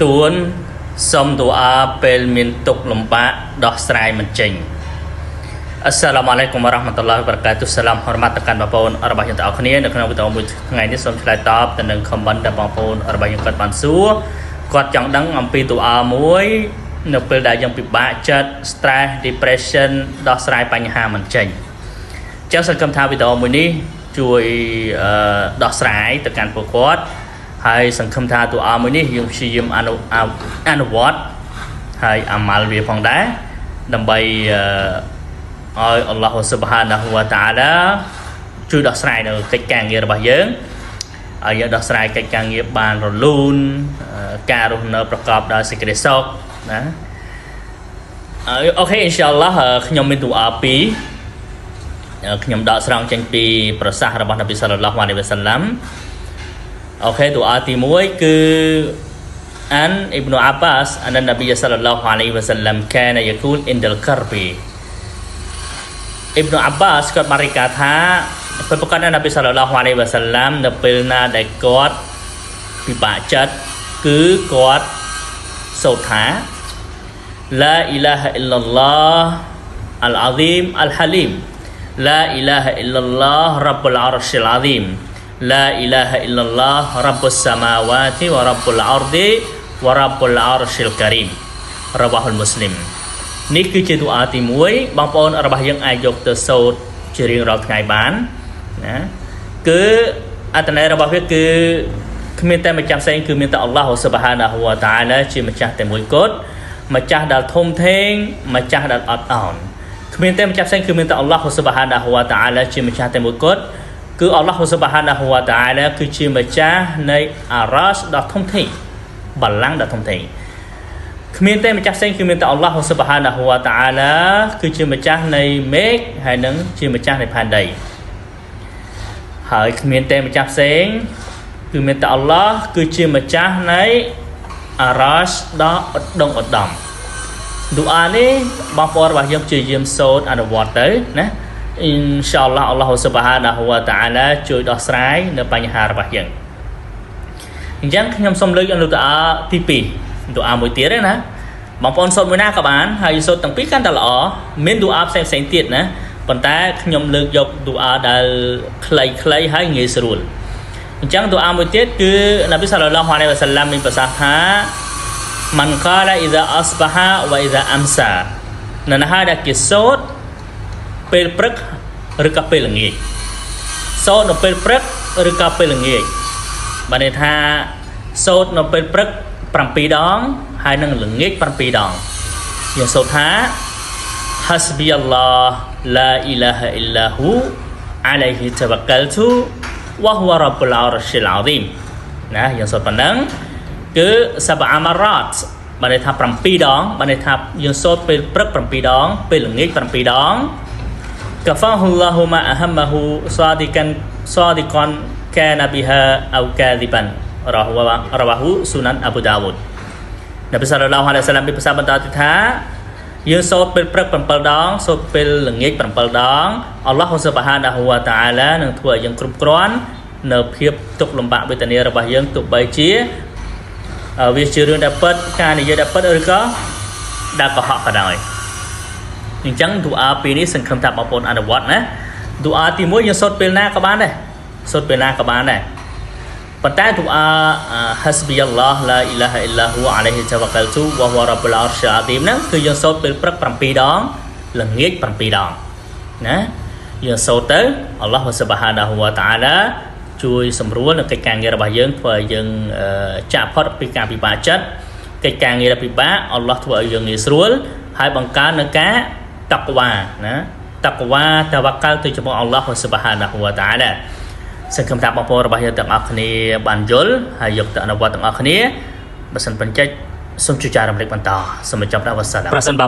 ទួនសុំទូអាពេលមានទុក្ខលំបាកដោះស្រាយមិនចេញ السلام عليكم ورحمة الله وبركاته សាឡាមហរម៉ាត់ទៅកាន់បងប្អូនរបស់យើងទាំងអស់គ្នានៅក្នុងវីដេអូមួយថ្ងៃនេះសូមឆ្លើយតបទៅនឹង comment ដែលបងប្អូនរបស់យើងគាត់បានសួរគាត់ចង់ដឹងអំពីទូអាមួយនៅពេលដែលយើងពិបាកចិត្ត stress, depression ដោះស្រាយបញ្ហាមិនចេញចឹងសង្ឃឹមថាវីដេអូមួយនេះជួយអឺដោះស្រាយទៅកាន់ពួកគាត់ហើយសង្ឃឹមថាទូអាមួយនេះយើងព្យាយាមអនុអនុវត្តហើយអាម៉ាល់វាផងដែរដើម្បីអឺ ឲ្យអល់ឡោះស៊ុបហានាហ៊ូវតាអាឡាជួយដោះស្រាយនៅកិច្ចការងាររបស់យើងឲ្យយើងដោះស្រាយកិច្ចការងារបានរលូនការរស់នៅប្រកបដោយសេចក្តីសុខណាOK អ៊ីនសាអល់ឡោះខ្ញុំមានទូអាពីរខ្ញុំដកស្រង់ចេញពីប្រសាសន៍របស់នប៊ីសល្លឡោះអាឡៃហ៊ីវ៉ាសាឡាំOK ទូអាទី1គឺ عن ابن عباس أن النبي صلى الله عليه وسلم كان يقول عند الكرب អ៊ីបនុអាប់បាសគាត់បានរាយការណ៍ថាពេលប្រកាសនប៊ីសល្លឡោះអាឡៃហ៊ីវ៉ាសាឡាំនៅពេលណាដែលគាត់ពិបាកចិត្តគឺគាត់សូត្រថា لا إله إلا الله العظيم الحليم لا إله إلا الله رب العرش العظيم لا إله إلا الله رب السماوات ورب الأرض ورب العرش الكريم رواه المسلم នេះគឺជាទូអាទី1បងប្អូនរបស់យើងអាចយកទៅសូត្រជារៀងរាល់ថ្ងៃបានណាគឺអត្ថន័យរបស់វាគឺគ្មានតែម្ចាស់ផ្សេងគឺមានតែអល់ឡោះស៊ុបហានាហ៊ូវតាអាឡាជាម្ចាស់តែមួយគត់ម្ចាស់ដែលធំធេងម្ចាស់ដែលអត់ឱនគ្មានតែម្ចាស់ផ្សេងគឺមានតែអល់ឡោះស៊ុបហានាហ៊ូវតាអាឡាជាម្ចាស់តែមួយគត់គឺអល់ឡោះស៊ុបហានាហ៊ូវតាអាឡាគឺជាម្ចាស់នៃអារ៉ាសដ៏ធំធេងបល្ល័ង្កដ៏ធំធេង គ្មានទេម្ចាស់ផ្សេងគឺមានតែអល់ឡោះស៊ុបហានាហ៊ូវតាអាឡាគឺជាម្ចាស់នៃមេឃហើយនិងជាម្ចាស់នៃផែនដីហើយគ្មានទេម្ចាស់ផ្សេងគឺមានតែអល់ឡោះគឺជាម្ចាស់នៃអារ៉ាសដ៏ឧត្តមឧត្តមឌូអានេះបងប្អូនរបស់យើងព្យាយាមសូត្រអនុវត្តទៅណាអ៊ីនសាអល់ឡោះអល់ឡោះស៊ុបហានាហ៊ូវតាអាឡាជួយដោះស្រាយនៅបញ្ហារបស់យើងអញ្ចឹងខ្ញុំសូមលើកអនុឌូអាទី2ឌូអាមួយទៀតណាបងប្អូនសូត្រមួយណាក៏បានហើយសូត្រទាំងពីរកាន់តែល្អមានឌូអាផ្សេងផ្សេងទៀតណាប៉ុន្តែខ្ញុំលើកយកឌូអាដែលខ្លីៗហើយងាយស្រួលអញ្ចឹងឌូអាមួយទៀតគឺនប៊ីសល្លឡោះអាឡៃហ៊ីវ៉ាសាឡាំមានប្រសាសន៍ថា من قال إذا أصبح وإذا أمسى នរណាដែលគេសូត្រពេលព្រឹកឬក៏ពេលល្ងាចសូត្រនៅពេលព្រឹកឬក៏ពេលល្ងាចបានន័យថាសូត្រនៅពេលព្រឹក7ដងហើយនឹងល្ងាច7ដងយើងសូត្រថា حسبي الله لا إله إلا هو عليه توكلت وهو رب العرش العظيم ណាយើងសូត្រប៉ុណ្ណឹងគឺ سبع مرات បានន័យថា7ដងបានន័យថាយើងសូត្រពេលព្រឹក7ដងពេលល្ងាច7ដង كفاه الله ما أهمه صادقا صادقا كان بها أو كاذبا رواه سنن أبو داود នប៊ីសល្លឡោះអាឡៃហ៊ីវ៉ាសាឡាំមានប្រសាសន៍បន្តទៀតថាយើងសូត្រពេលព្រឹក7ដងសូត្រពេលល្ងាច7ដងអល់ឡោះស៊ុបហានាហ៊ូវតាអាឡានឹងធ្វើឲ្យយើងគ្រប់គ្រាន់នៅភាពទុក្ខលំបាកវេទនារបស់យើងទោះបីជាវាជារឿងដែលពិតការនិយាយដែលពិតឬក៏ដែលកុហកក៏ដោយអញ្ចឹងឌូអាពីរនេះសង្ឃឹមថាបងប្អូនអនុវត្តណាឌូអាទី1យើងសូត្រពេលណាក៏បានដែរសូត្រពេលណាក៏បានដែរប៉ុន្តែឌូអា حسبي الله لا إله إلا هو عليه توكلت وهو رب العرش العظيم ហ្នឹងគឺយើងសូត្រពេលព្រឹក7ដងល្ងាច7ដងណាយើងសូត្រទៅអល់ឡោះស៊ុបហានាហ៊ូវតាអាឡាជួយសម្រួលនៅកិច្ចការងាររបស់យើងធ្វើឲ្យយើងចាក់ផុតពីការពិបាកចិត្តកិច្ចការងារដែលពិបាកអល់ឡោះធ្វើឲ្យយើងងាយស្រួលហើយបង្កើននៅការតក្វាណាតក្វាតវកាល់ទៅចំពោះអល់ឡោះស៊ុបហានាហ៊ូវតាអាឡាសង្ឃឹមថាបងប្អូនរបស់យើងទាំងអស់គ្នាបានយល់ហើយយកទៅអនុវត្តទាំងអស់គ្នាបើសិនបញ្ចេញសូមជួយចែករំលែកបន្តសូមបញ្ចប់ដល់វ៉ាសាឡាម ប្រសិនបើ